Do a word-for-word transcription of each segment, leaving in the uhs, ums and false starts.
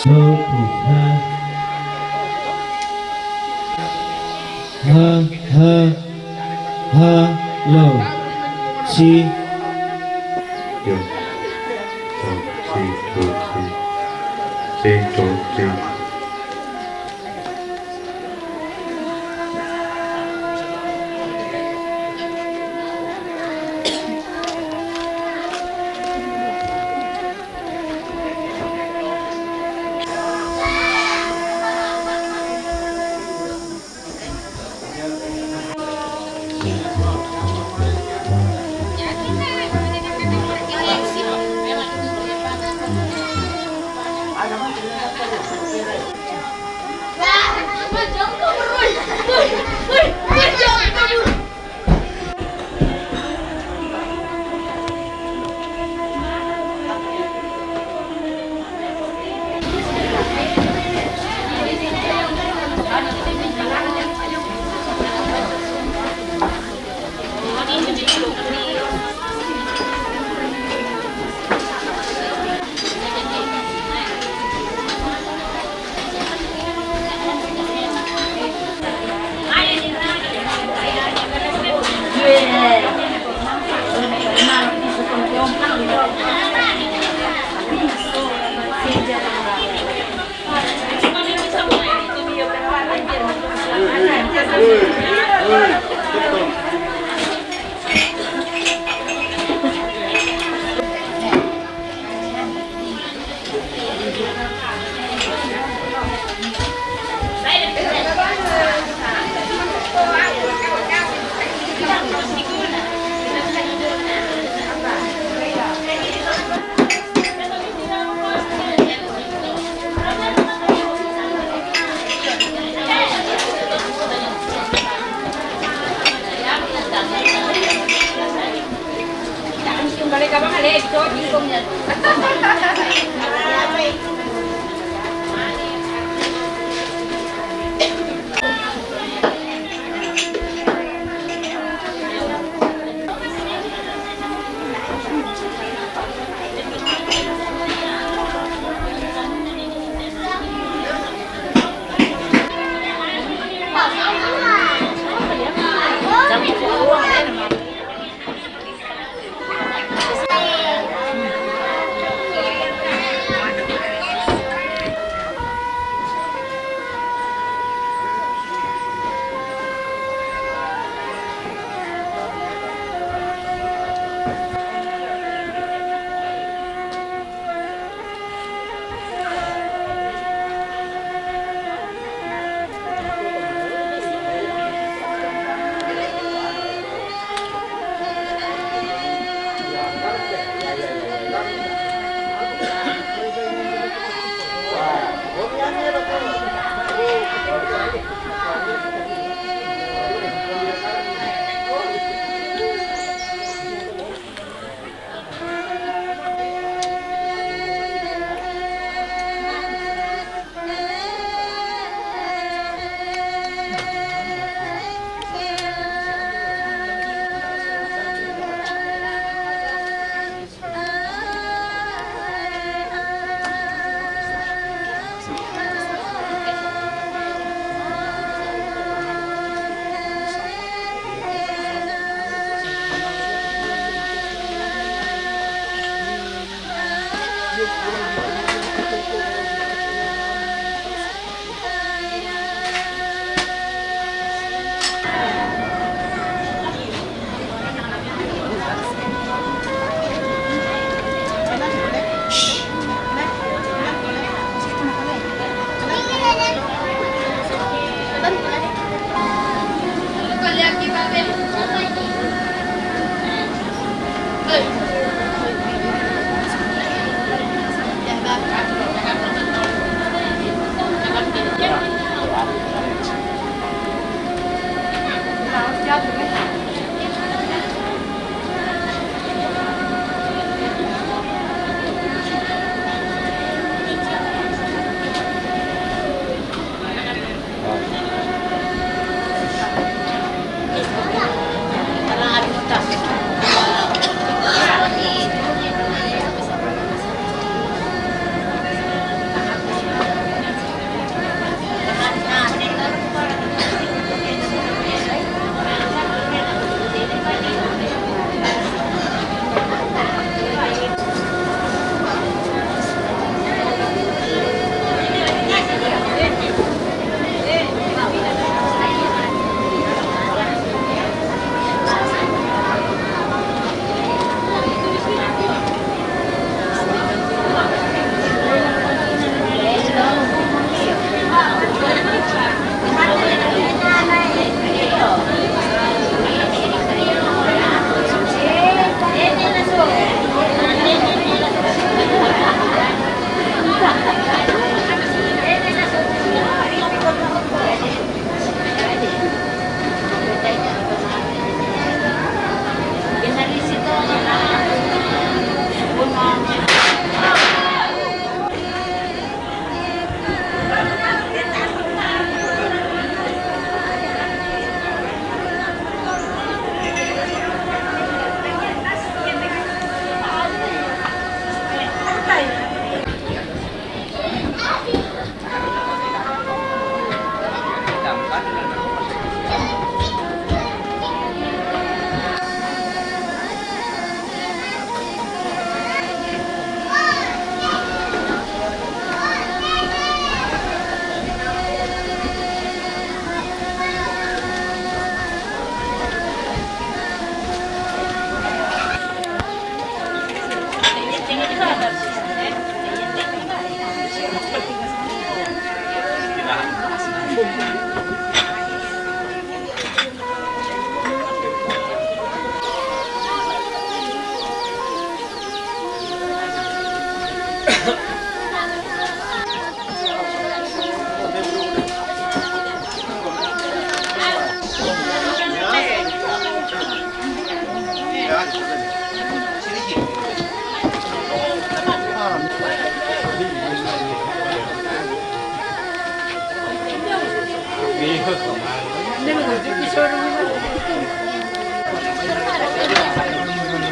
Hello, ha. Ha, ha, ha, lo. Si. Yo. To, si, to, si. Si, to, si.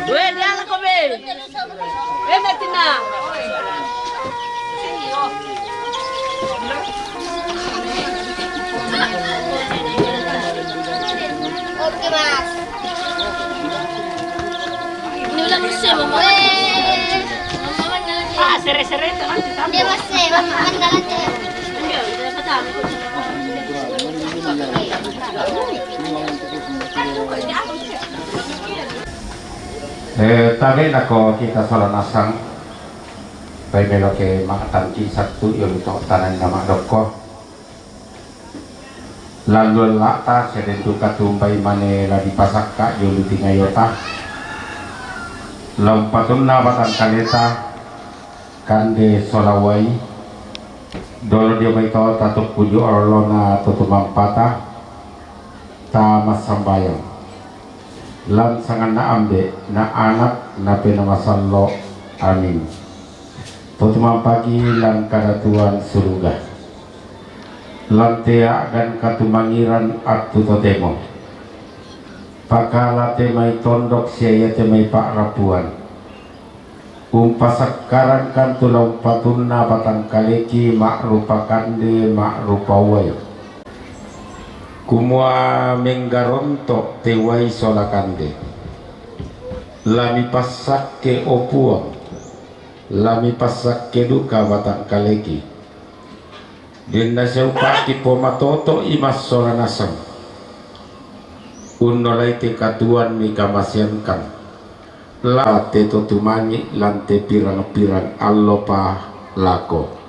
Weh, dia lah kau, be. Eh, Betina. Oke, Mas. Ini ulang musim, Mama. Ah, sere-sere, teman, kita. Dia masih, Mama, kan galak ya. Enggak, udah kata. Eh, tabe nako kita sola nasang, pai melo ke ma'tangki sattu iyolo to tananna ma'dokko. Lalluella'ta sia den duka tumbai mane la dipasakka iyolo tingayota. La umpatunna batangkaleta, kande sola uwai, dolo dio mai to tatukku ju olona to tumampata, ta massambayang. Lan sanganna Ambe, na Anak, na Pena Masallo. Amin. To tumampaki lan kadatuan suruga. Lan tea'gan katumangiran attu totemo. Pakala te mai tondok sia ia te mai pa'rapuan. Umpasakkarangkan tu la umpatunna batangkaleki ma'rupa kande ma'rupa uwai. Kumua menggaronto te uwai sola kande. La mipassakke, o Puang, la mipassakke duka batangkaleki. Denna siaupa'ki pomatoto'i massola naseng. Unnolai te katuoan mikamaseangkan. La te to tumangi lan te pirang-pirang allopa lako.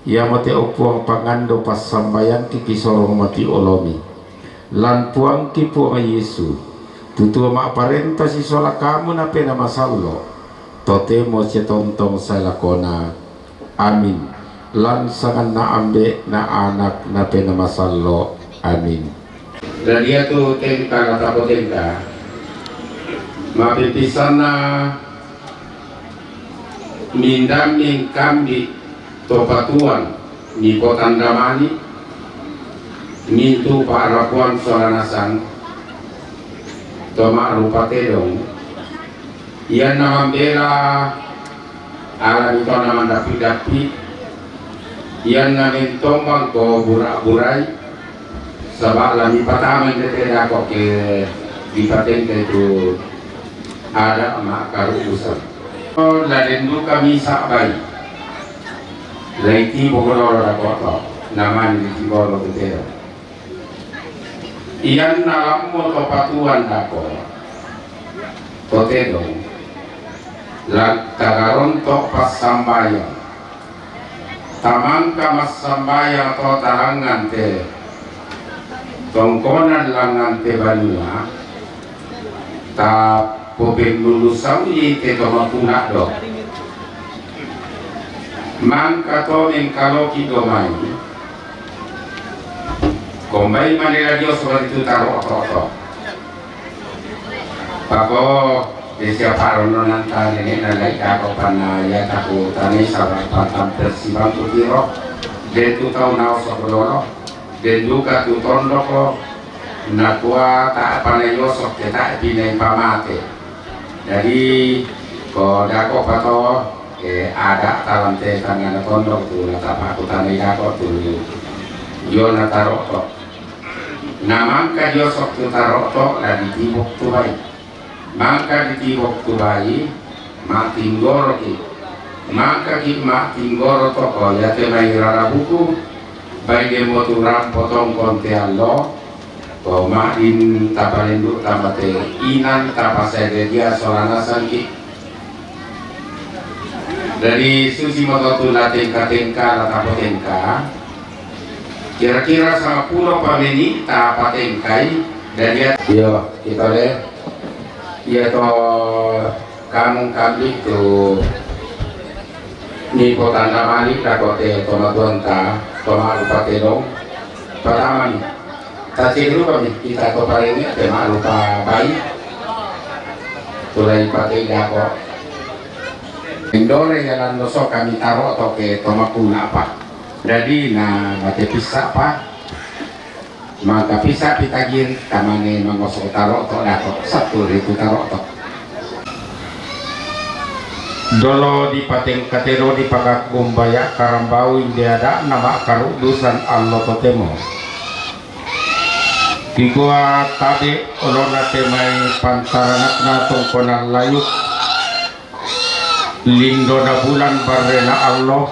Iamo te, o Puang, pangando passambayangki kisorong mati olomi. Lan Puangki Puang Yesu, tu tuo ma'parenta sisola kamu na Pena Masallo, totemo sitontong sae lakona. Amin. Lan sanganna Ambe, na Anak, na Pena Masallo. Amin. Dan iatu tengka natapotengka, mappipissanna mindamming kambi to patuoan mipotandamani mintu pa'rapuan sola nasang to ma'rupa tedong. Ianna mambela ala mitona mandappi-dappi, ianna mentombang ko bura-burai, saba' la mipatamai tete dako ke dipatengkai tu ada' ma'karubusang. La den duka misa' bai, la itibok lolo dako to, namani ditibolo tete. Ianna lammo to patuoan dako to tedong, la tagaronto passambayang. Tamangka massambayang to tarangngan te tongkonan langngan te banua, tapopennulusangi te to mapuna do. Mangka to mengkaloki do mai. Kombai mane la dio sola ritu taro oto-oto. Pako, de sia pa'ronnonanta nene'na lai dako panna ia taku tanai saba' pantang persibangku tiro, de tu tau naosok lolo, de duka tu tondoko, nakua ta'pa naiosok ke ta'pi naipamate. Jadi, ko dako pato, eh, ada' talang te tangngana tondok tu natapa kutanai dako tu dio nataro'to. Na mangka diosok tu taro'to la ditibok tu bai. Mangka ditibok tu bai, ma'tinggoroki. Mangkaki ma'tinggoro toko iate mai rarabuku, bai demmo tu rampo tongkon te allo, to ma'din tapalendu' tamate inan tapasae dia sola nasangki. Jadi susimoto tu la tengka-tengka, la tapatengka. Kira-kira sampulo pa menit tapatengkai. Jadi, iyo, kita le. Iya to, kamung kambi tu. Ni potanda mali dako te tomatuanta, toma upatedong. Pertama ni. Tatiru kami, kita to parenge, te malupa bai. Tulai pati dako. Indore ya lando so kami taro to ke to makuna pa. Jadi na mate pisa pa. Maka pisa pitagir tamane mangoso taro to dako. Satu ribu taro to. Dolo di pateng katero di pagak bumbaya karambau inde ada nama karu dusan allo totemo. Kikua tabe olona te mai pantaranakna tongkonan layuk, lindona bulan barrena allo,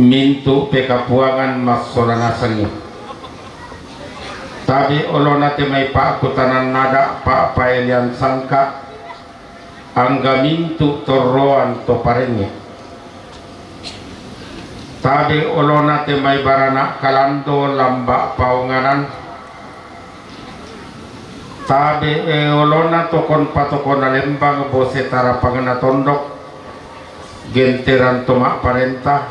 mintu pekapuangan massola nasengi. Tabe olona te mai pakutanan nada, papaelian sangka, angga mintu torroan to parenge. Tabe olona te mai barana kalando lamba paonganan. Tabe, eh, olona tokon patokona lembang bose tarapangna tondok genteran toma parenta.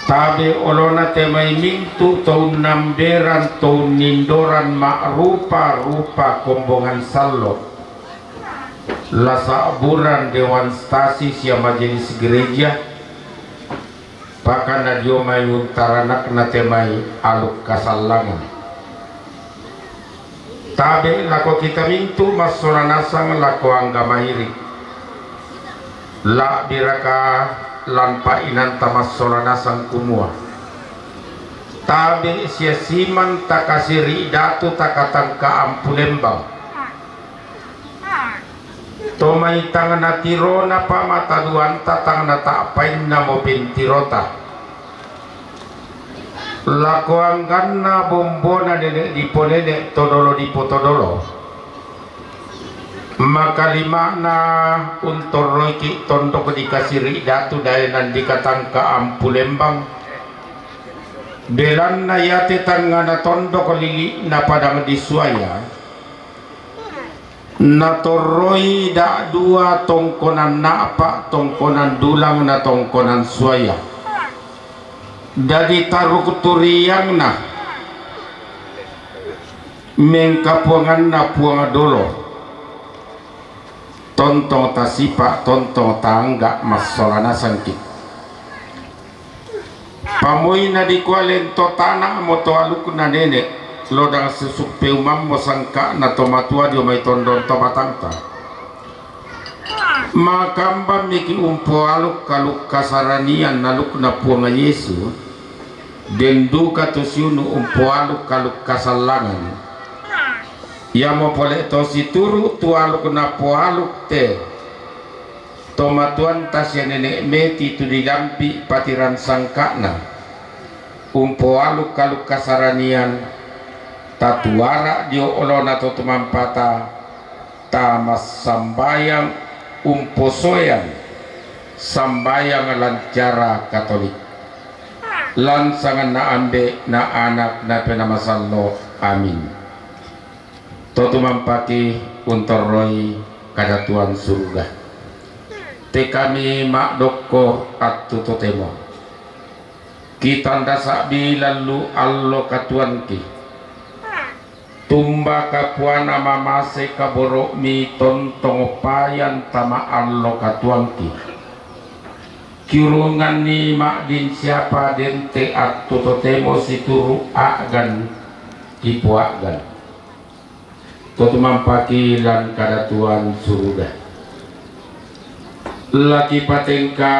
Tabe olona te mai mintu toun namberan toun nindoran ma'rupa-rupa kombongan sallo. Lasa buran dewan stasi sia majelis gereja. Pakana dio mai untaranakna te mai aluk kasallangan. Tabe lako kita mintu massola nasang lako angga mairi. La biraka lan pa inanta massola nasang kumua. Tabe sia siman takasiri datu takatangka ampu lembang. Tomai tangna tirona pamataduanta tangna ta'painna mo pentirota. Lako angganna bombona nene diponene todolo dipotodolo. Makalimana untorroiki tondok dikasiri datu daenan dikatangka ampu lembang. Belanna iate tangngana tondok lili na padang disuaya. Natorroi da'dua tongkonan na'pa, tongkonan dulang na tongkonan suaya. Dadi taruk turiangna mengkapuanganna puang dolo. Tontong tasipa, tontong taangga massola nasangki. Pamoina dikua lento tana mo to alukna nene, lodang susuk peumammo sangka'na to matua dio mai tondon to batangta. Makambang miki umpoaluk kaluk kasaranian alukna Puang Yesu, den duka tu siunu umpoaluk kaluk kasallangan. Iamo pole to situru tu alukna poaluk te tomatuanta sia nene meti tu didampi patiran sangka'na. Umpoaluk kaluk kasaranian, tatuara dio olona to tumampata, tamassambayang umposoean sambayang lan cara Katolik. Lan sanganna Ambe, na Anak, na Penaa Masallo. Amin. To tumampaki untorroi kadatuan suruga. Te kami ma'dokko attu totemo. Kitanda sa'bi lallu allo katuanki. Tumba kapuana mamase kaboro'mi tontong payan tama allo katuanki. Kiurunganni ma'din siapa dente attu totemo situru a'gan kipua'gan. To tumampaki lan kadatuan suruga. Laki patengka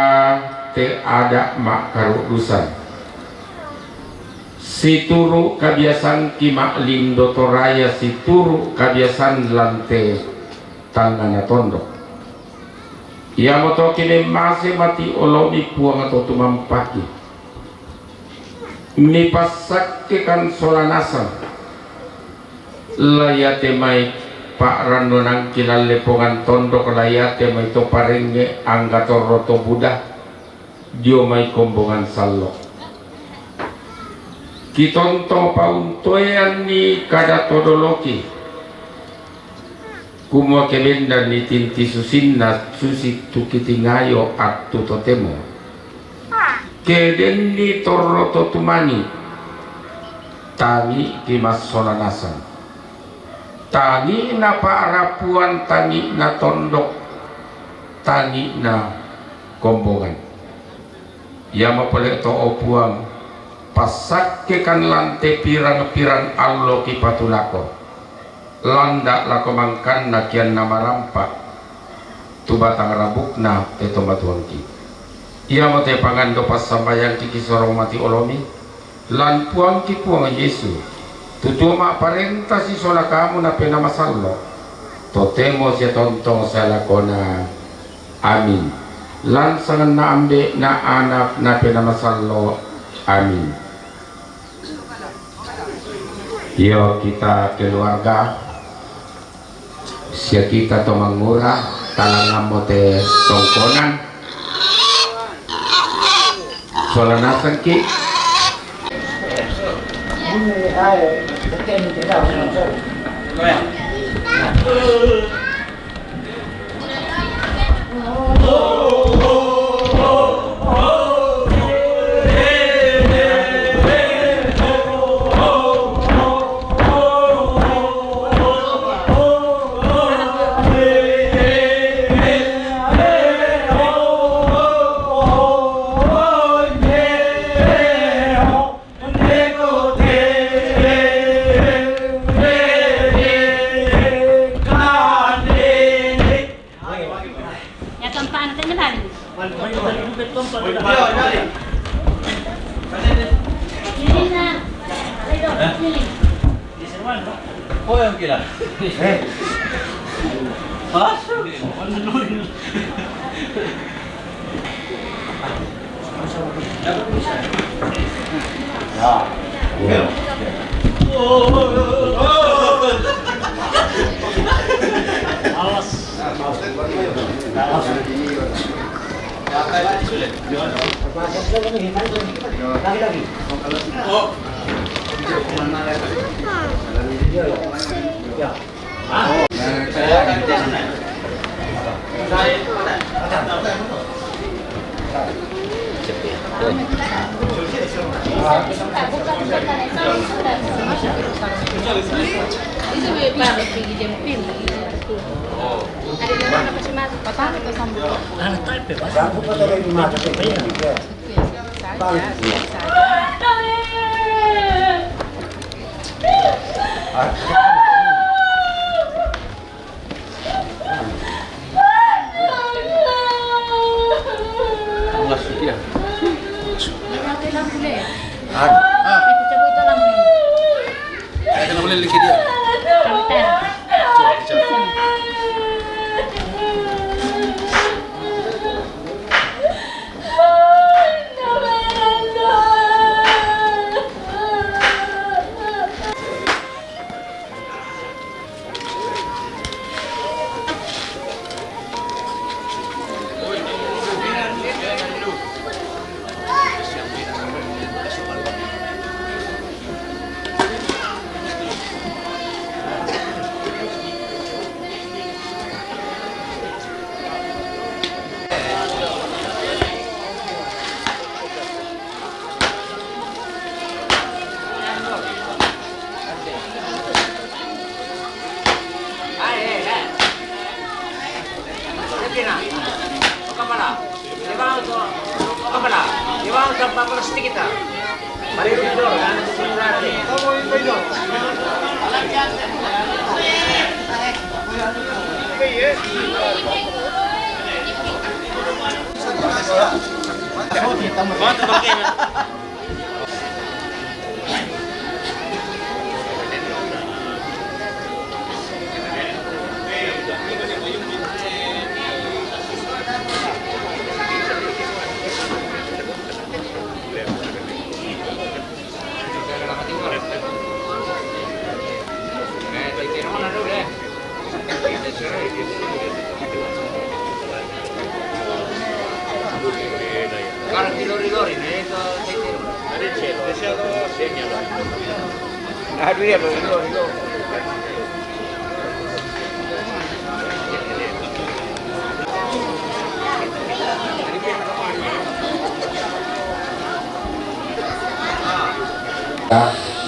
te ada ma'karu'dusan. Situru kabiasangki ma'lindo toraya situru kabiasan lante tangngana tondok. Iamoto kimemmase mati olomi Puang to tumampaki. Mipassakkekan sola nasang. La iate mai pa'rannunangki lan leppongan tondok la iate mai to parengnge' angga torro to buda dio mai kombongan sallo. Kitontong pauntoeanni kada to doloki, kumua ke bendanni tinti susinna susitu kitingayo attu totemo. Ke denni torro to tumani, tangi'ki massola nasang. Tangi'na pa'rapuan, tangi'na tondok, tangi'na kombongan. Iamo pole to, o Puang, passakkekan lan te pirang-pirang allo kipatunako, landa' lako mangkanna kianna marampa' tu batang rabukna te tomatuangki. Iamo te pangando passambayangki kisorong mati olomi, lan Puangki Puang Yesu, tu tuo ma'parenta sisola Kamu Napenaa Masallo', totemo sia tontong sae lakona. Amin. Lan sanganna Ambe' na Anak Napenaa Masallo'. Amin. Io kita keluarga, sia kita to mangura, talangammo te tongkonan. Sola nasengki. Oh, yang kira. Eh. Masuk.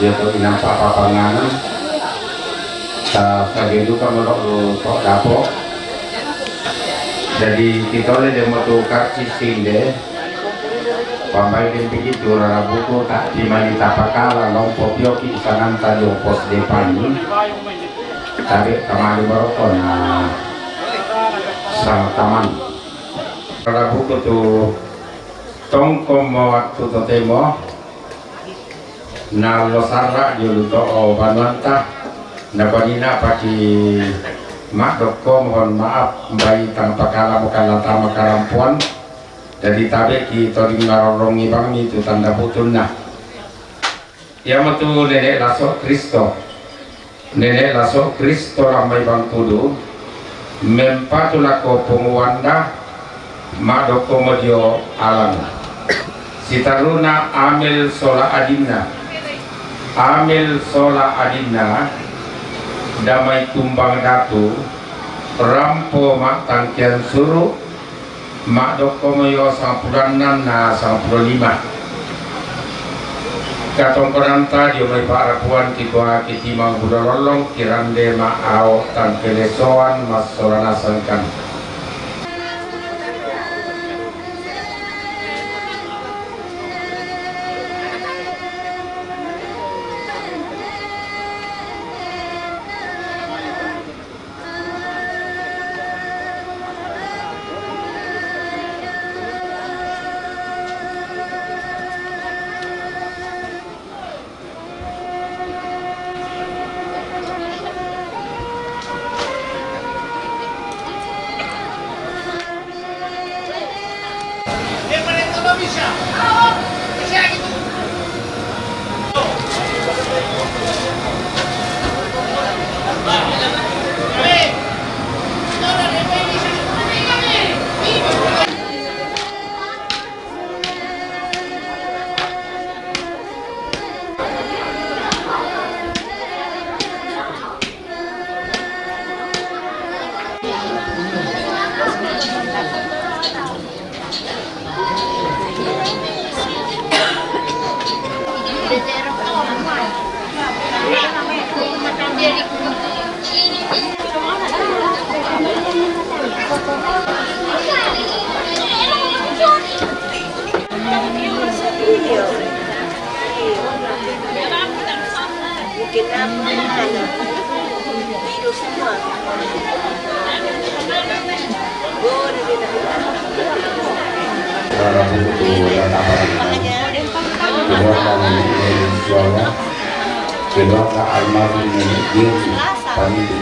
Iyo tu inang papa panganan. Ta sagedu ka melok tu tok dapok. Jadi kito le demo tu karcis sinde. Pambai den pigi tu rara buku tak dimani tapakala lompo pioki sanan tadi pos depan ni. Tarik kamari barokon, nah, sama taman. Rara buku tu tongko mo waktu totemo. Na lo sara' diolo to o banuanta, na panina paki mak dokko mohon maaf, mbai tang pakala mokala tama karampuan, dadi tabe' ki toding narorong ibang ni tu tanda butunna. Iamo tu nene' laso' Kristo. Nene' laso' Kristo ramai bangkudu, mempatu lako ponguwanda, ma'dokko modio alang. Sitaruna amel sola adinna, amel sola adinna, damai tumbang datu, rampo ma'tangkian suru', ma'dokko moyo sangpulo annan na sangpulo lima. Katongkonanta dio mai pa'rapuan kikua kitimang buda lollong kirande ma'ao tangkelesoan massolana sangkan. Rara buku tu rata apa ni? Keluarga nenek Yeni Suara, keluarga almarhum nenek Yeni Panidu.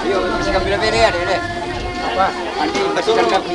Ayo, masih kami beri ya, deh, deh. Apa? Nanti masih kami.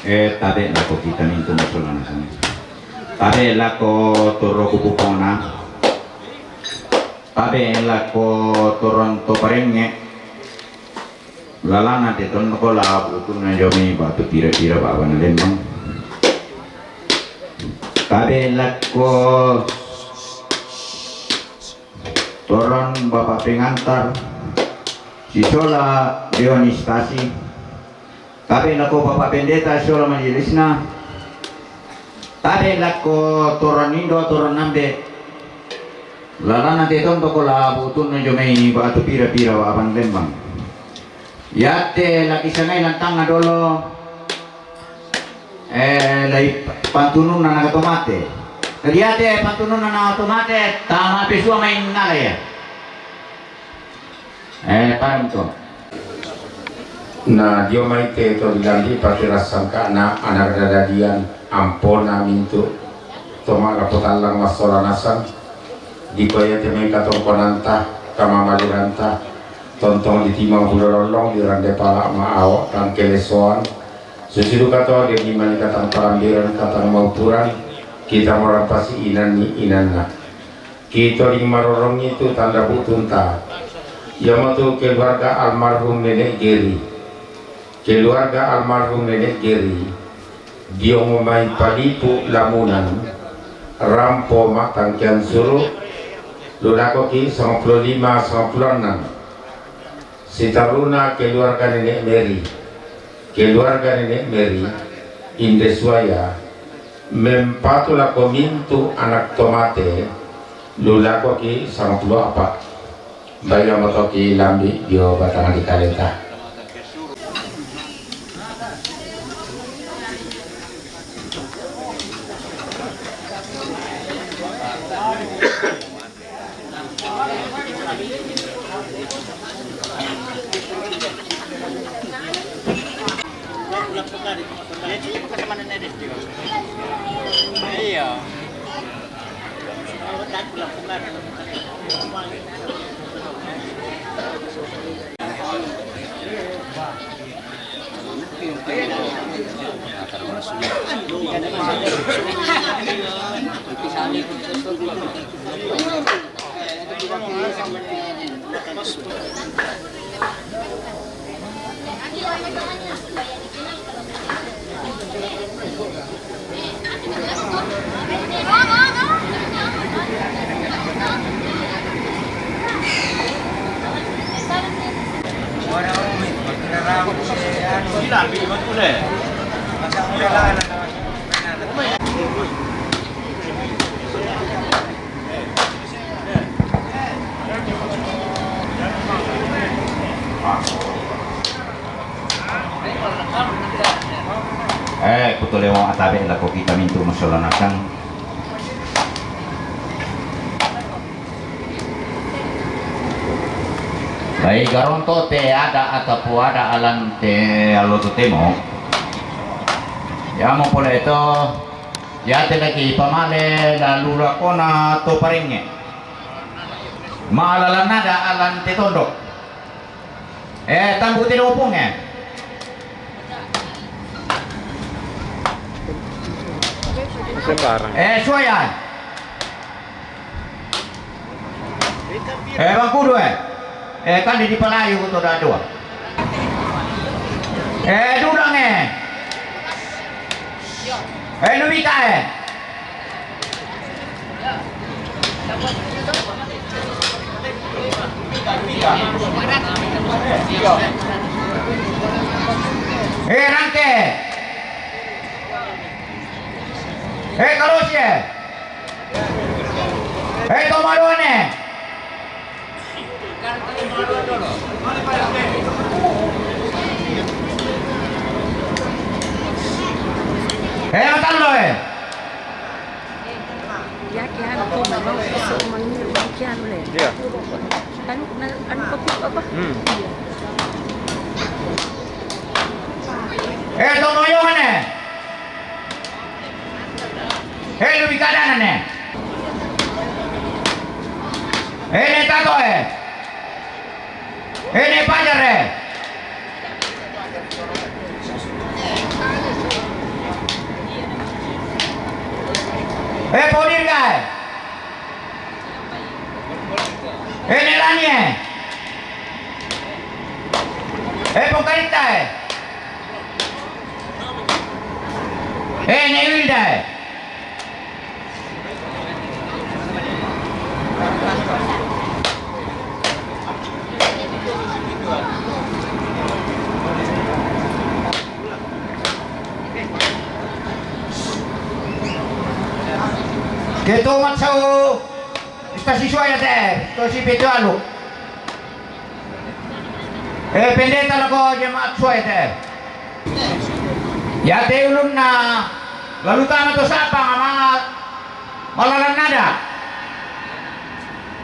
Eh, tabe' lako kita mintu' masolana sami. Tabe' lako torro kubukona. Tabe' lako torron to parengnge'. Lalana te tondoko la bu'tunna dio mai batu pira-pira ba'bana lembang. Tabe' lako torron Bapak Pengantar sisola Dionis Tasi. Tabe' lako Bapak Pendeta sisola majelisna. Tabe' lako torron indo', torron ambe'. Lalana te tondoko la bu'tunna dio mai batu pira-pira ba'bana lembang. Iate la kisangai lantangnga dolo, eh, lai pantununna nagato mate. Jadi iate pantununna nagato mate, tama pesua mai nala ia. Eh, paham to. Na dio mai te to dilambi' patirassangka'na ana' dadadian ampona mintu' to ma'lappo tallang massola nasang. Dikua iate mai katongkonanta, kamamaliranta, tontong ditimang pulo lollong, dirande pala' ma'ao' tang kelesoan. Susi duka to deni mani katang parambiran, katang maupuran, kita morampasi inanni inanna. Kitoling marorongi tu tanda bu'tunta, iamotu keluarga almarhum Nenek Geri. Keluarga almarhum Nenek Geri, dio mai palipu' lamunan, rampo ma'tangkian suru', lu lakoki' sangpulo lima, sangpulo annang. Sitaruna keluarga Nenek Meri, keluarga Nenek Meri, inde suaya, mempatu lako mintu' ana' to mate, lu lakoki' sangpulo apa'. Baia motoki lambi' dio batang dikaleta. Iya. Eh, kutolemo atabe' lako kita mintu' masola nasang. Bai garonto te ada' atapu ada' alan te allo totemo. Iamo pole to, iate laki pamale lalu lakona to parengnge'. Ma'lalan ada' alan te tondok. Eh, tambu' te dopungnge. Sembarang. Eh, suaya. Eh, bangkudu, eh. Eh, kan di palayu to dadua. Eh, dudangnge. Eh, lubika, eh. Eh, rangke. Eh, kalosie. Eh, tomadoane. Eh, matallo, eh. Iya, kian, aku mau masuk, mau ini, mau kian, boleh. Iya. Anu, na-, anu, kopi apa? Hmm. Iya. Eh, tomoyongan, eh. Eh, lubika ada'na ne. Eh, ne tato, eh. Eh, ne pajar, eh. Eh, Podirga, eh. Eh, Nelani, eh. Eh, Pongkarita, eh. Eh, Newilda, eh. Ketua Matsau, Ustaz Siswa ya te, to si Petualu. Eh, pendeta lako jemaat Siswa ya te. Ya te ulunna, lalu tama to sapa, ma-, malalan nada.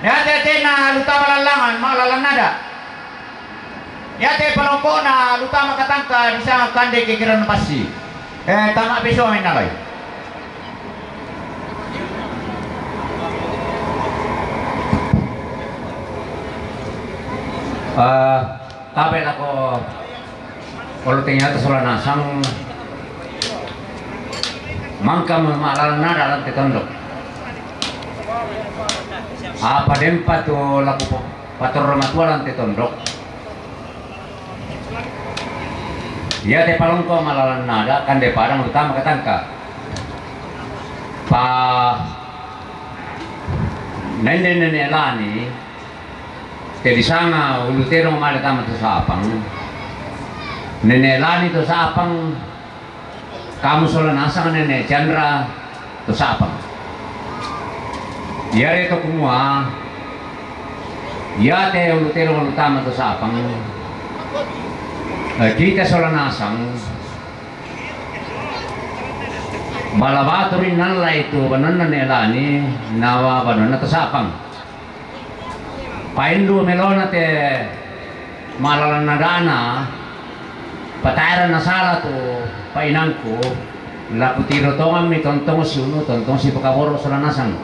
Ya te tena lutama lallangan, malalan nada. Ya te palongkona lutama katangka disanga kande kekeran pasi. Eh, tama peso main nalai. Eh, tabe lako olo tengata sola nasang mangka ma-, malalan nada lan te tondok. Apa dempa tu lako pa-, patorro matua lan te tondok. Iya te palongko malalan nada kande padang utama katangka. Pa nende nene lani te disanga ulu tero male tama to sapang. Nene lani to sapang. Kamu sola nasang nene Chandra to sapang. Iya re to kumua, iya te ulu tero ulu tama to sapang. Eh, kita sola nasang. Bala baturi nalla itu bananna ne lani nawa bananna to sapang. Paindu melona te malalan nadana, pataera nasala tu painangku, laku tiro tongammi tontong si unu, tontong si pakaboro sola nasang.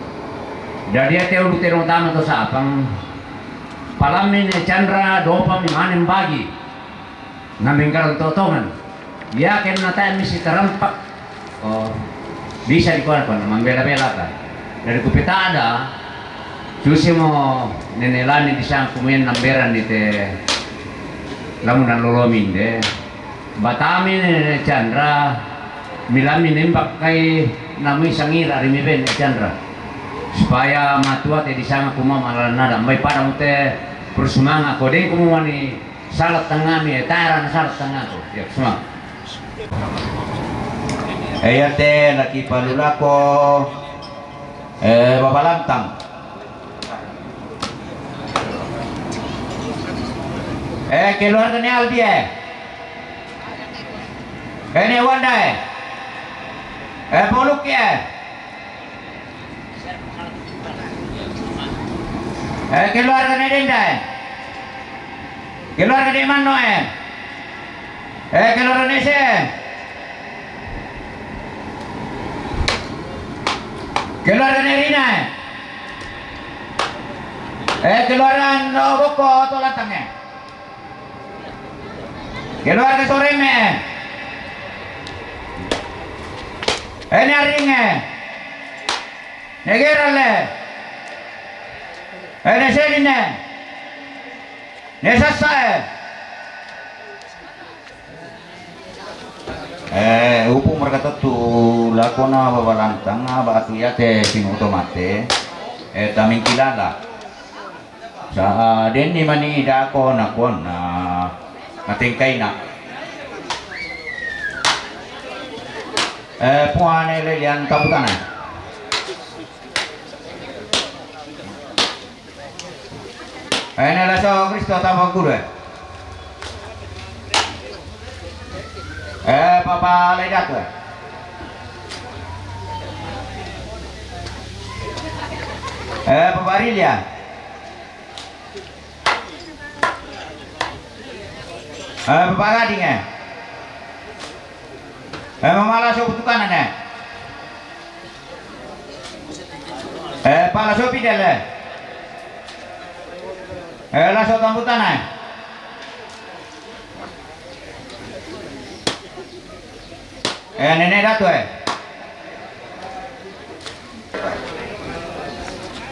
Dadi te ulu tero tama to sapang, palammi ne Chandra dopami maneng bagi. Namengkarang totongan. Yakin natae misi tarampak. Oh, bisa dikona-kona, mambela-bela ka. Dari kupetada, susi mo nene lani disangku men namberan di te lamunan lolominde. Batami nene Chandra, milami nembak kai namui sangira rimi ben Chandra. Supaya matua te disanga kuma malalan nada. Mai padang te persemanga kodeng kumani Salat tengah mi, eh, taran salat tengah tu. Ya, semua. Eh, iya te laki palu lako, eh, Babalantang. Eh, keluarga ni Albi, eh. Eh, ni Wanda, eh. Eh, Poluk, eh. Eh, keluarga ne Denda, eh. Keluarga ne Manno, eh. Eh, keluarga ne Se, eh. Keluarga ne Rina, eh. Eh, keluarga no Boko to Lantang, eh. Keluarga Soreme. Ene aringe. Negerale. Ene seline. Nesasae. Eh, upu merkata tu lakona Babalantang, ba atu yate sinuto mate. Eh, tamingkilala. Sa, ah, denni mani dako nakuan na, natengkaina. Eh, puane le lian tabutana. Eh, ne laso Kristo tama guru, eh. Eh, Papa Ledak, eh. Eh, Papa Rilia. Eh, Bapak Gading, eh. Eh, Mama Laso Butukanan, eh. Eh, Pak Laso Pidel, eh. Eh, Laso Tambutan, eh. Eh, Nenek Datu, eh.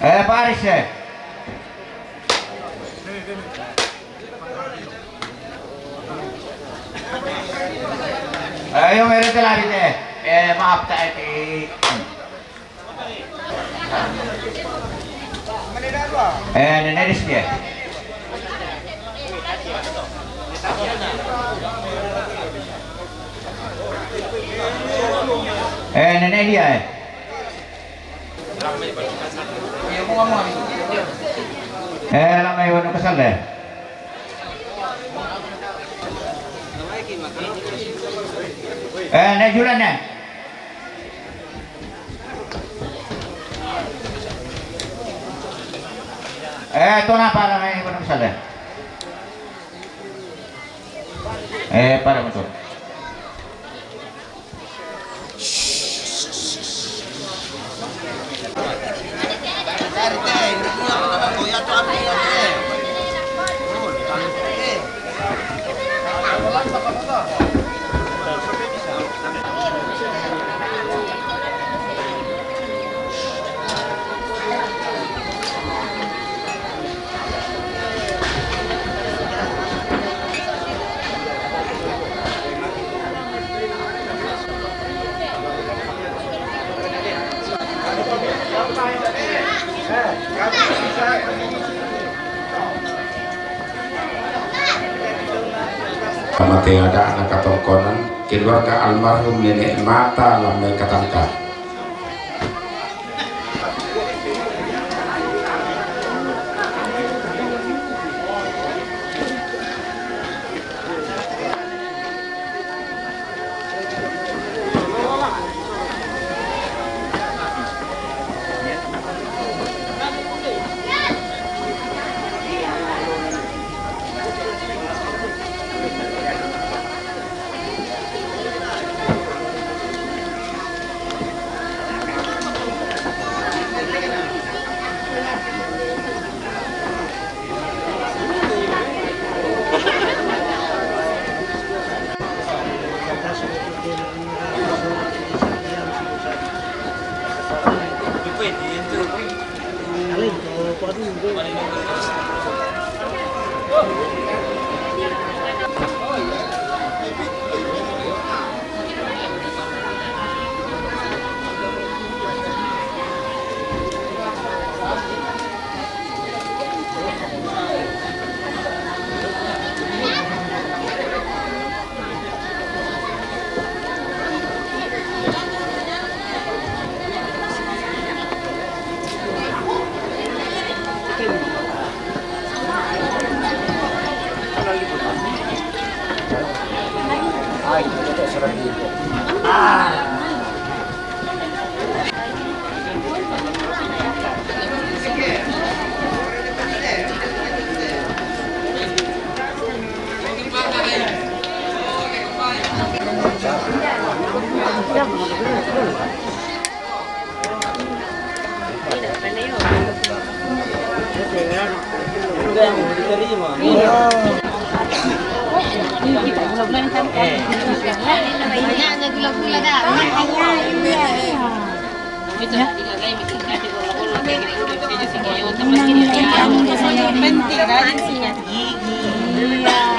Eh, Paris, eh. Eh, yung meron ka lang, eh. Eh, maaf tayo, eh. Eh, Nene Rizky, eh. Eh, Nene Elia, eh. Eh, alam mo, iwan ko sa le. Eh, Nene Julan, eh. Eh, ito na para may iwan ko sa le. Eh, para mo to. Kama te ada anak katongkonan, keluarga almarhum Nenek Mata Lamai Katangka.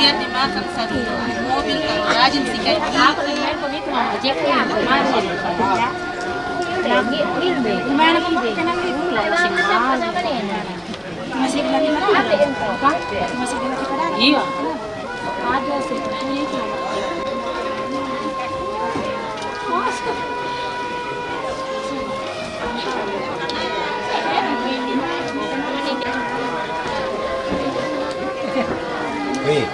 Biar dimakan satu mobil kalau rajin sikat gigi. Masih ada lagi pada. Masih ada lagi pada. Iya. Ada sih. Wih.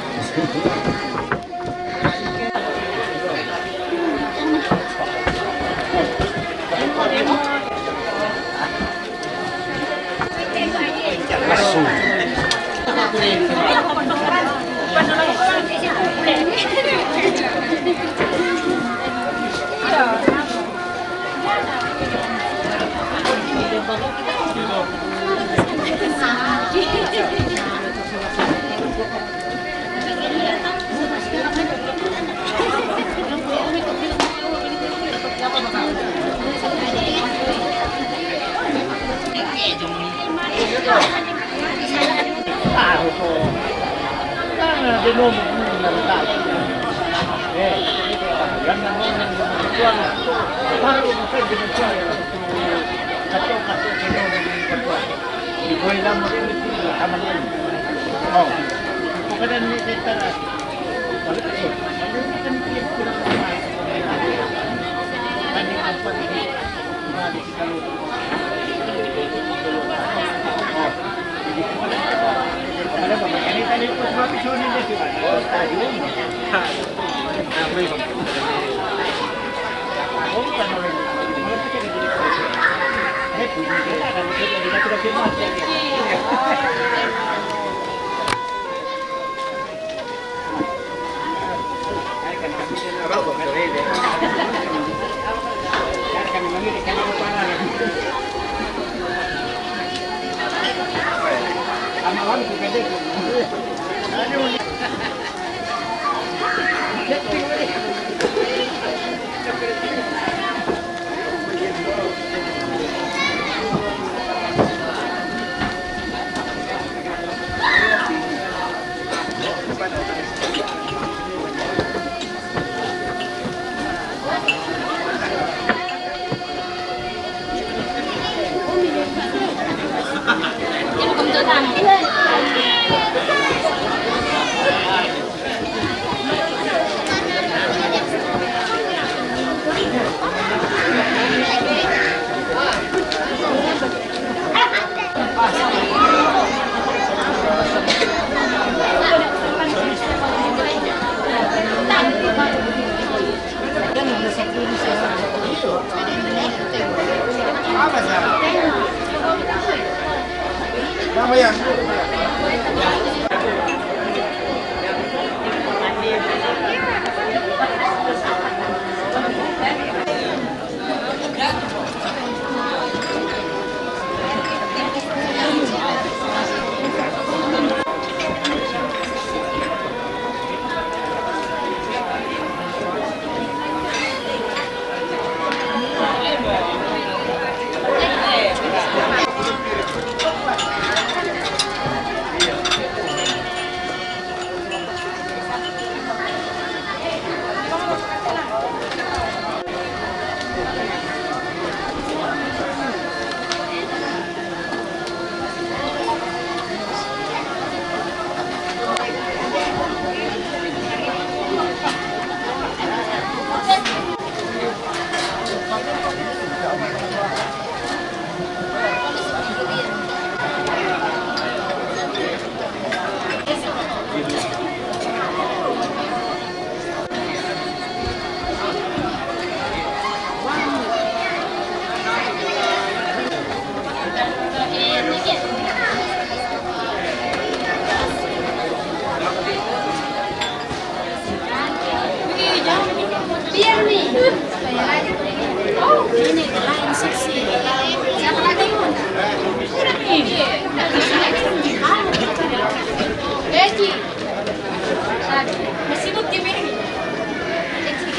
Masih bukti ini.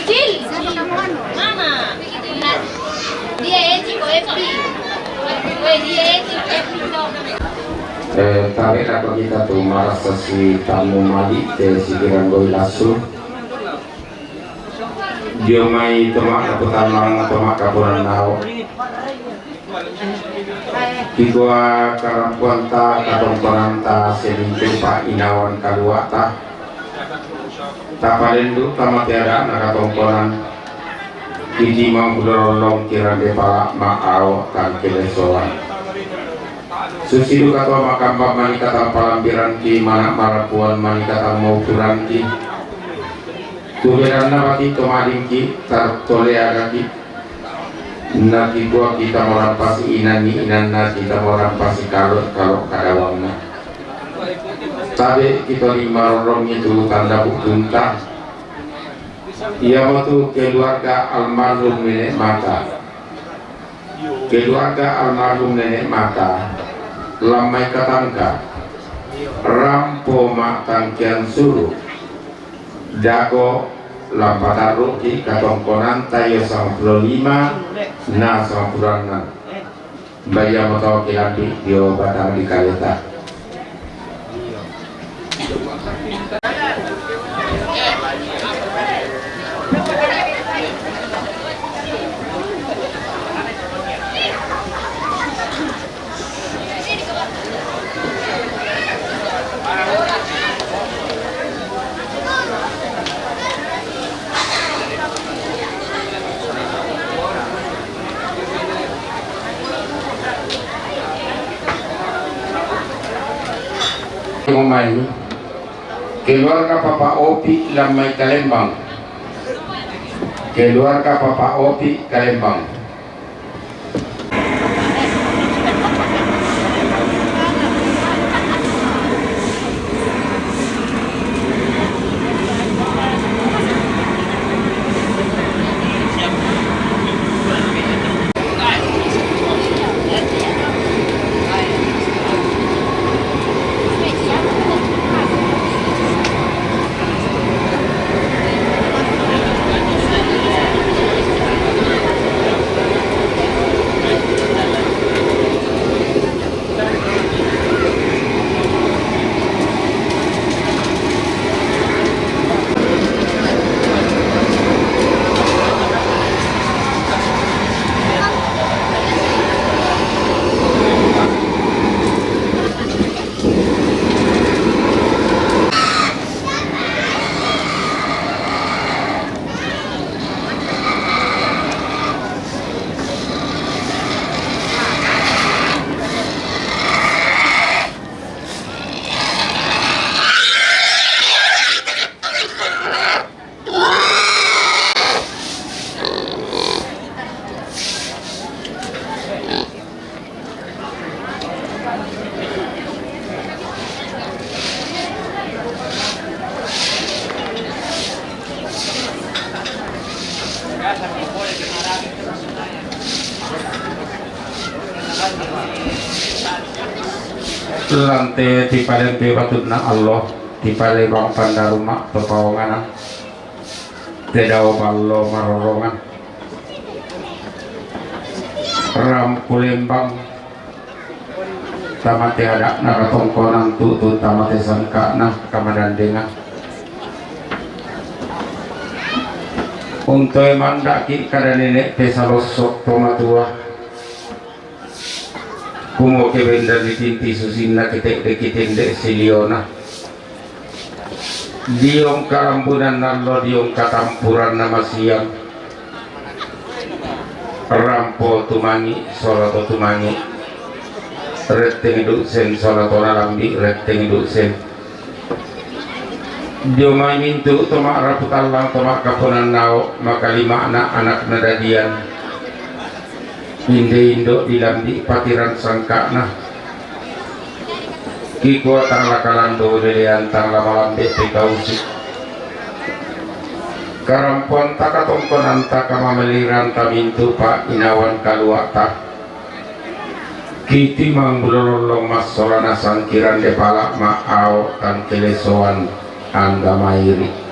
Kecil. Mama. Dia Eci ko Epi. Weh, dia Eci ko Epi to. Eh, tabe' dako' kita tu marasa si tammu mali' te sikirang doi lassu. Dio mai to ma'kaputallang, to ma'kapuran nao. Kikua karampuanta, katongkonanta, sinintupa inawan kaluata. Tapalendu' tama tiada'na katongkonan. Kitimang pudololong kirande pala' ma'ao tang kelesoan. Susidu katua makamba manikatang palambiranki, mana' marapuan manikatang maupuranki. Tuberanna bati' to madingki, tar-, toleagaki. Nakikua kita morampasi inanni, inanna kita morampasi kalo', kalo' kadawangna. Tabe' kita lima rorong itu tanda bukunta. Iamotu keluarga almarhum Nenek Mata. Keluarga almarhum Nenek Mata, lammai katangka, rampo ma'tangkian suru'. Dako' lampatarru'ki katongkonanta io sampulo lima na sampulo annang. Baya matawa kilambi dio batang di kareta. Ngomai, keluarga Papa Opi lamai Kalembang. Keluarga Papa Opi Kalembang. Lante ti palempe batunna allo, ti palebang pandaruma to paonganan, te dao ballo marorongan. Rampu lembang, tamate ada'na katongkonan, tutu tamate sangka'na kamadandengan. Untoe mandaki kada nene' pesalossok to matua. Kumoke bendan ditinti susinna, kite'de kitende siliona. Diong karambunan allo, diong katampuranna masiang. Rampo tumangi, sola to tumangi. Retteng duksen, sola to nalambi, retteng duksen. Dio mai mintu to ma'rapu tallang, to ma'kaponan nao, makalima'na anakna dadian. Inde indo dilambi patiran sangka'na. Kikua tang la kalando lelean, tang la malambe pekausi. Karampoanta katongkonanta kamameliranta mintu pa inawan kalua'ta. Kitimang bulolollong massolana sangkiran depala ma'ao tang kelesoan anda mairi.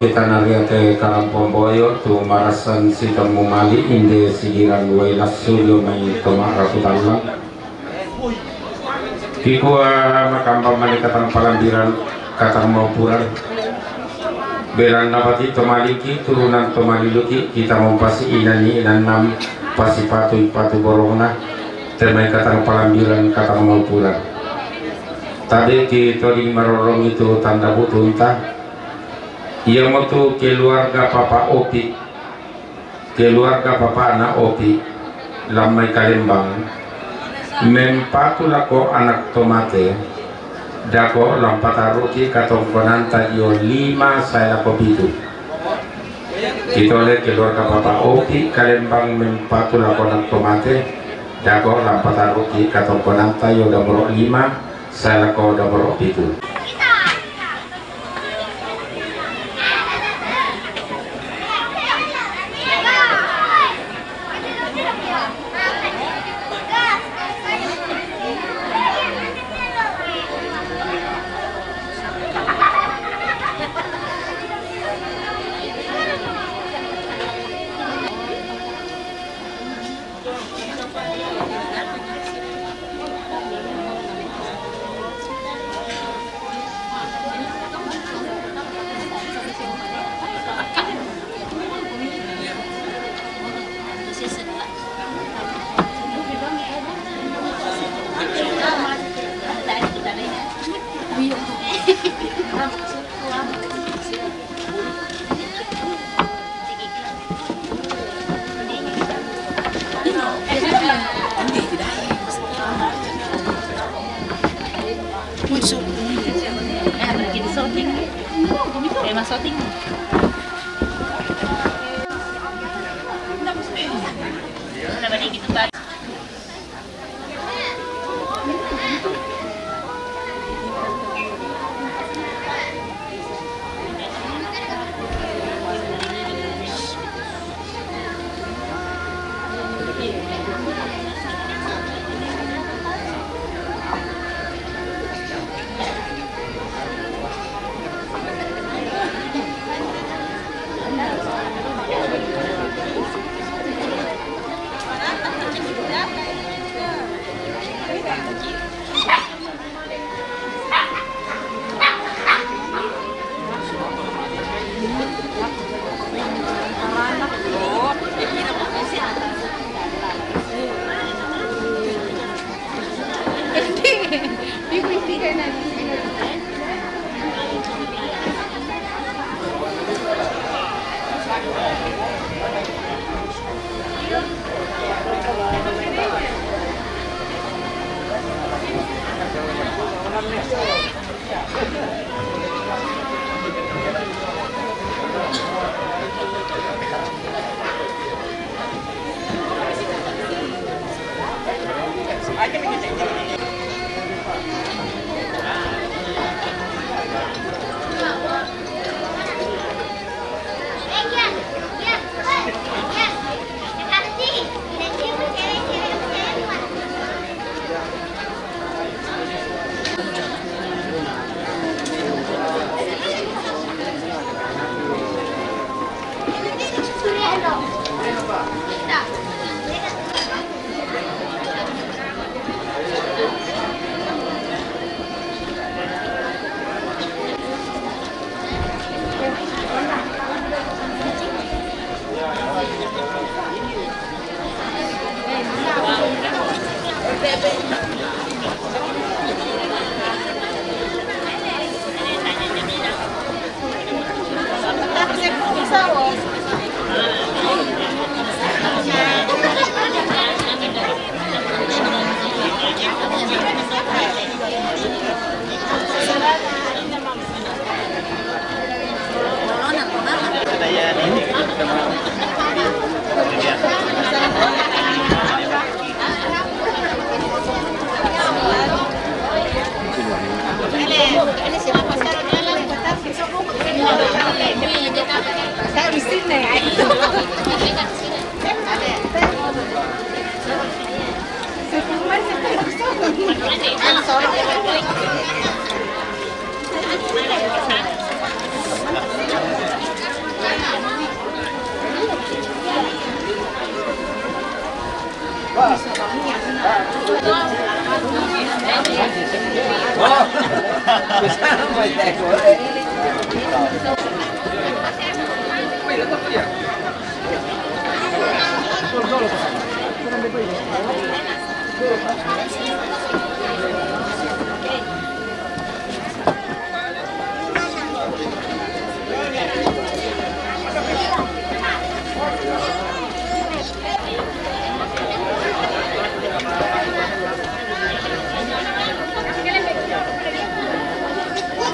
Kita nariate kalampo mboyo tu marasan sitemmu mali inde sigiran wai lassu dio mai to ma'rapu tallang. Kikua makamba mani katang palambiran, katang maupuran. Belan na pati tomalingki, turunan tomaliluki, kita mompasi inan ni inannam, pasi patu ipatu borongna, temai katang palambiran, katang maupulan. Tabe ki toding marorong itu tanda butunta, ia motu keluarga Papa Opi. Keluarga papana Opi, lam mai Kalembang, mempatu lako anak tomate, dako lam pataruki katongkonanta dio lima sae lako pitu. Itole keluarga papa Opi Kalembang mempatu lako anak tomate, dako lam pataruki katongkonanta dio damoro lima sae lako damoro pitu.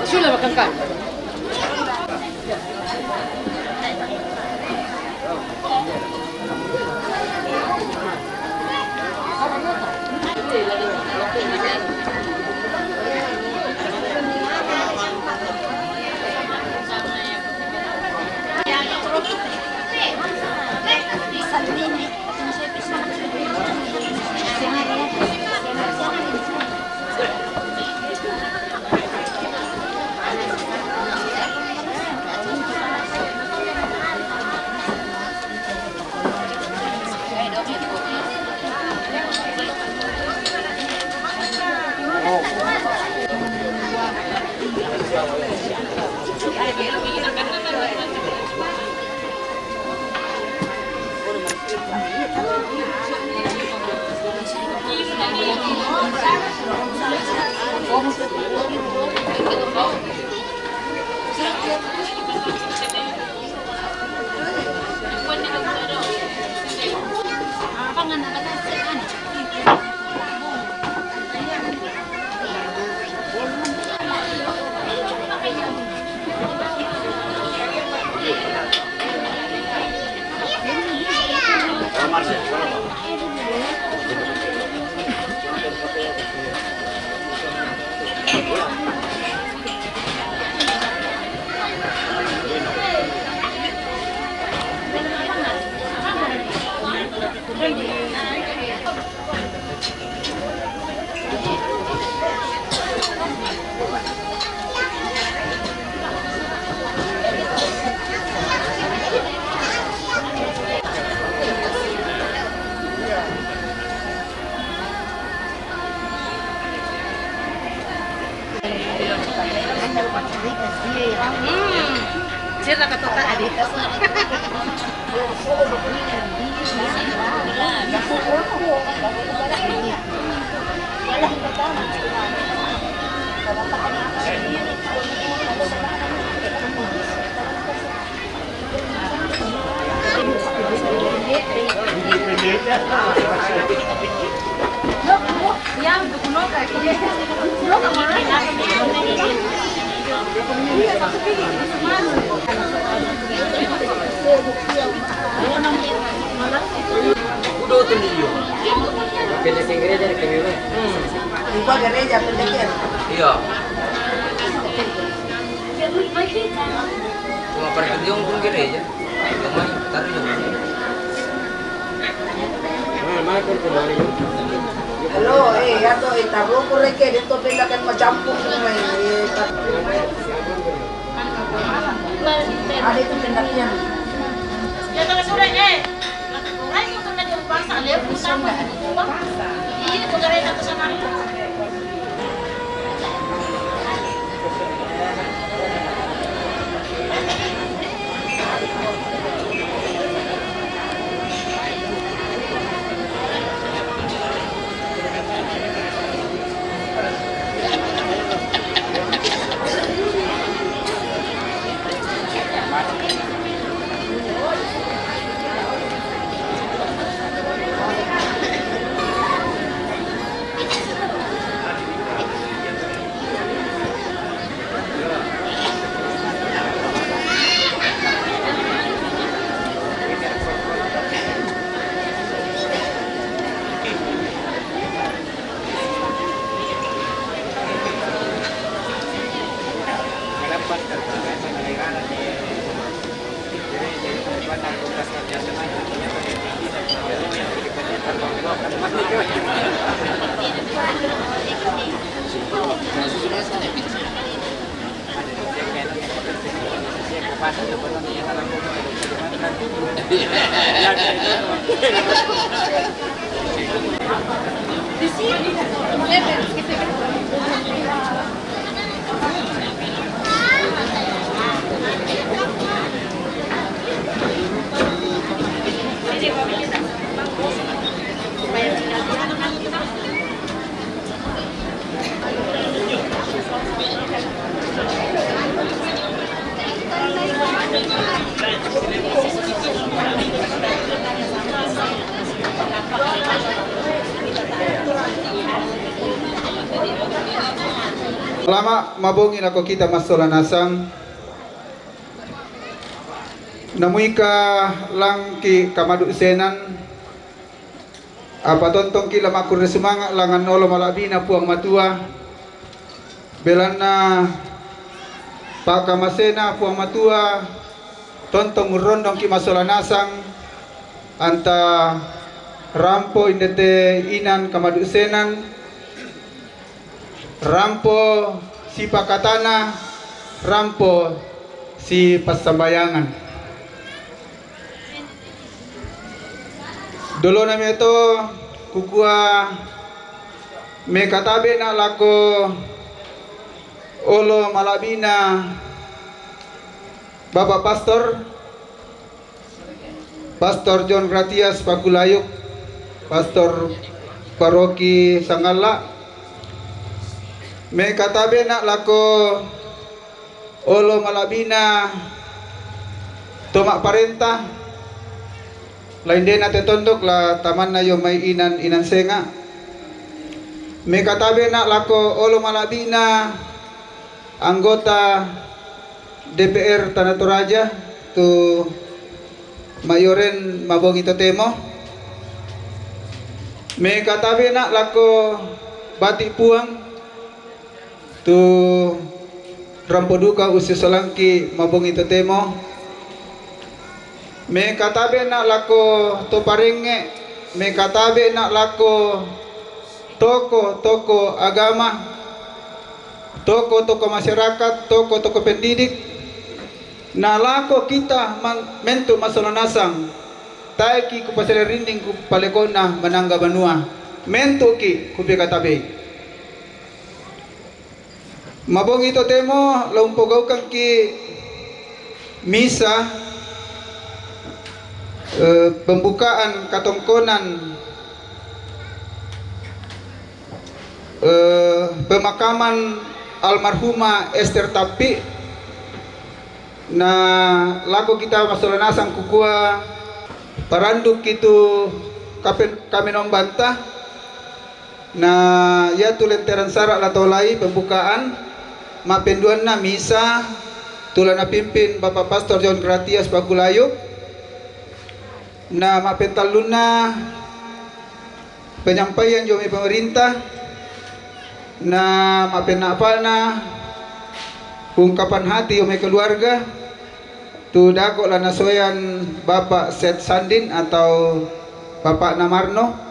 Sula bakangka. Hmm. Sira ka tota adi. Udah tuh dia. Pindah ke gereja ke mewah. Hmm. Ubah gereja, pindah ke. Iya. Cuma pergi dia pun gereja. Cuma taruh dia. Halo, eh, ya tuh, eh, taruh kureke, dia tuh pindahkan macam pun, eh, eh, tar-, ada itu pendakian. Ya, kalau sore, eh. Iya, pegawai satu sama. Salama' mabongi lako kita massola nasang. Namuika langki' kamadu'senan, apa tontongki' la makkurre sumanga' langngan olo mala'bina Puang Matua. Belanna pakamasena Puang Matua tontong urrondongki' massola nasang, anta rampo indete inan kamadu'senan, rampo sipakatana, rampo sipassambayangan. Dolona meto kukua mekatabe'na' lako olo mala'bina Bapak Pastor, Pastor John Gratias Pakulayuk, Pastor Paroki Sangalla'. Mekatabe'na' lako olo mala'bina to ma'parenta, la indena te tondok, la tamanna io mai inan, inan senga'. Mekatabe'na' lako olo mala'bina anggota D P R Tana Toraja tu maioren mabongi totemo. Mekatabe'na' lako bati' Puang tu rampo duka ussisolangki' mabongi totemo. Mekatabe'na' lako to parengnge', mekatabe'na' lako toko-toko agama, toko-toko masyarakat, toko-toko pendidik, na lako kita man-, mentu' massola nasang, taeki' kupasale rinding kupaleko'na manangga banua, mentu'ki' kupekatabe'i. Mabongi totemo la umpogaukangki' misa, eh, pembukaan katongkonan, eh, pemakaman almarhumah Ester Tappi. Na lako kita massola nasang kukua parandukki' tu kapen-, kamenombanta. Na iatu lenteran sara' la taolai pembukaan, ma'penduanna misa tu la napimpin Bapak Pastor John Gratias Pakulayuk, na ma'pentallunna penyampaian io mai pemerintah, na ma'penna'pa'na ungkapan hati io mai keluarga, tu dako' la nasoean Bapak Seth Sandin atau Bapakna Marno.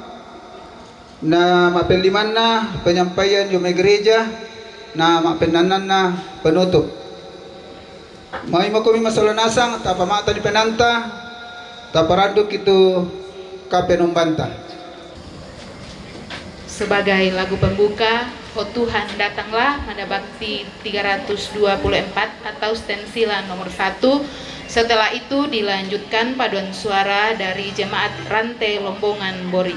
Na ma'pellimanna penyampaian io mai gereja, na ma'pennannanna penutup. Mai makomi massola nasang, tapama'tanni penaanta, taparandukki' tu kapenombanta. Sebagai lagu pembuka, "Oh Tuhan, Datanglah", Nada Bakti tiga ratus dua puluh empat atau stensila nomor satu. Setelah itu dilanjutkan paduan suara dari Jemaat Rante Lombongan Bori.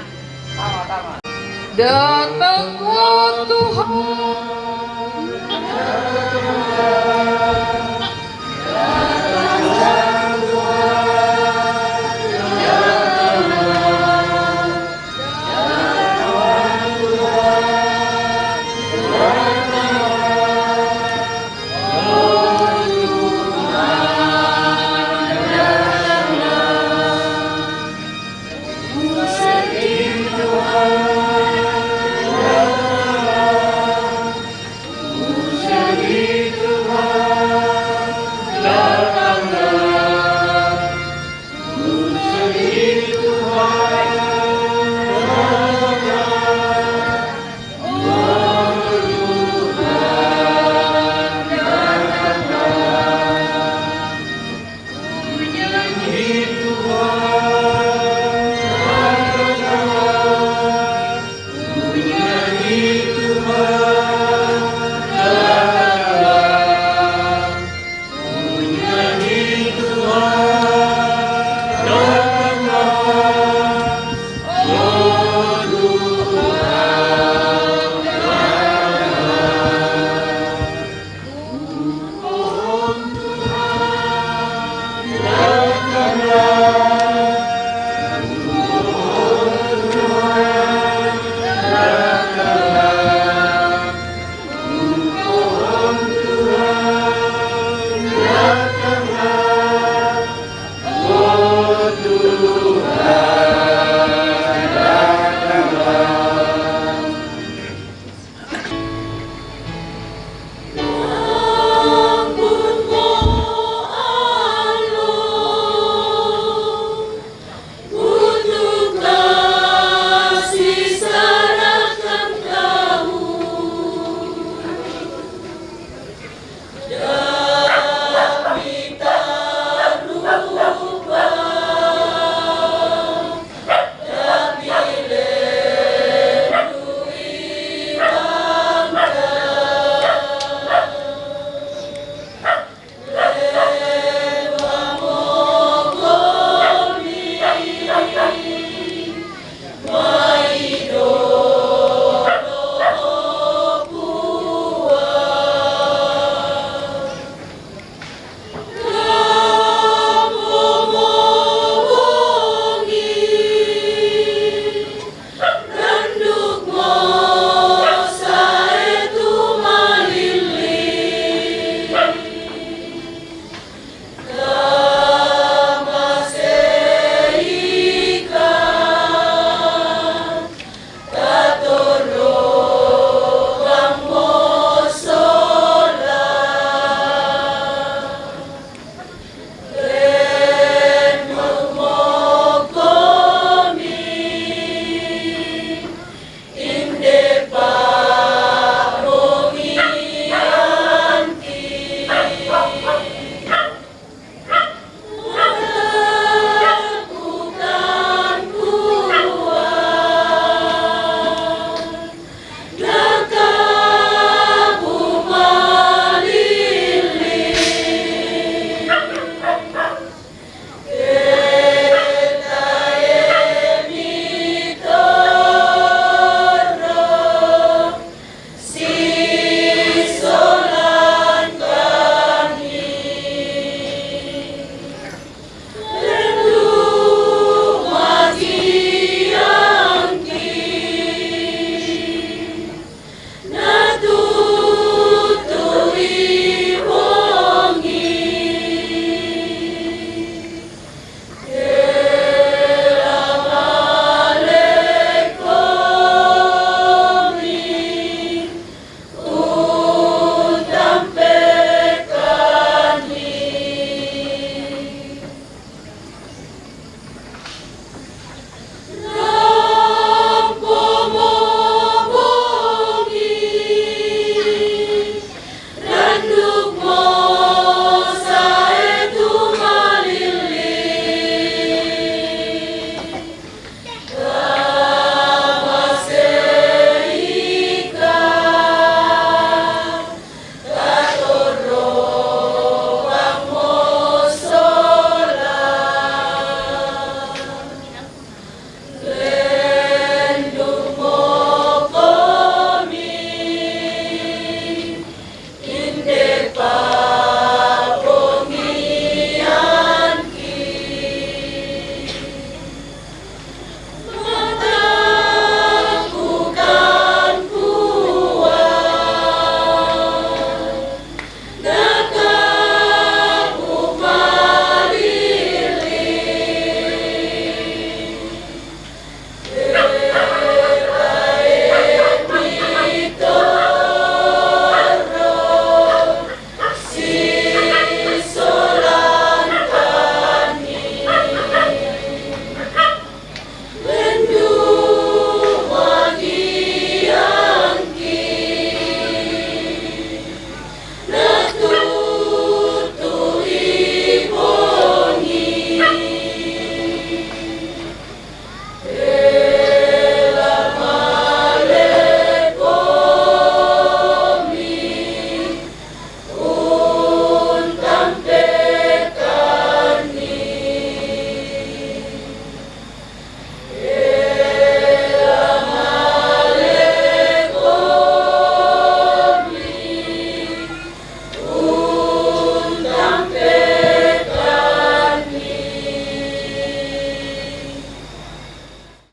Datanglah Tuhan.